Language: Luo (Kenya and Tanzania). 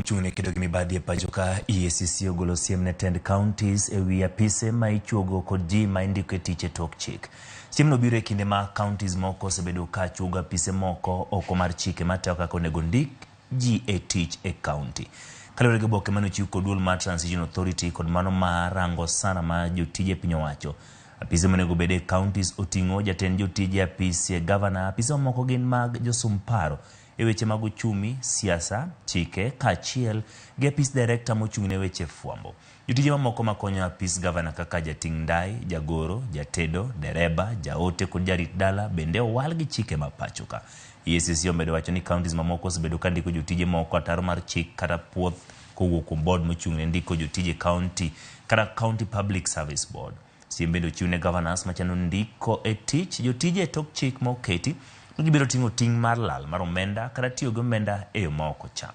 Mochung' ne kedo gi mibadhi e pacho ka EACC ogolo siem ne tend counties e wi apise ma ichuogo kod ji ma indiko e tich e tok chik. Siemno biro e kinde ma counties moko osebedo ka chuogo apise moko oko mar chike matayo kaka onego ndik ji e tich e county. Kaluwore gi oboke mane ochiw kod duol mar Transition Authority kod mano mar rango sana mar jotije piny owacho, apise monego bed e counties oting'o jatend jotije, apis gavana, apise mamoko gin mag josum paro e weche mag uchumi, siasa, chike kaachiel gi apis direkta mochung' ne weche fwambo. Jotije mamoko makonyo apis gavana kaka jating' ndai, jagoro, jatedo, dereba, jaote kod jarit dala bende owal gi chike ma pacho ka. EACC omedo wacho ni counties mamoko osebedo ka ndiko jotije moko ataro mar chik kata puoth kowuok kuom board mochung' ne ndiko jotije county kata County Public Service Board. Siem bende ochiw ne governors machano ndiko e tich jotije e tok chik ma oketi ni gibiro ting'o ting' mar lal mar omenda kata tiyo gi omenda e yo ma ok ochan.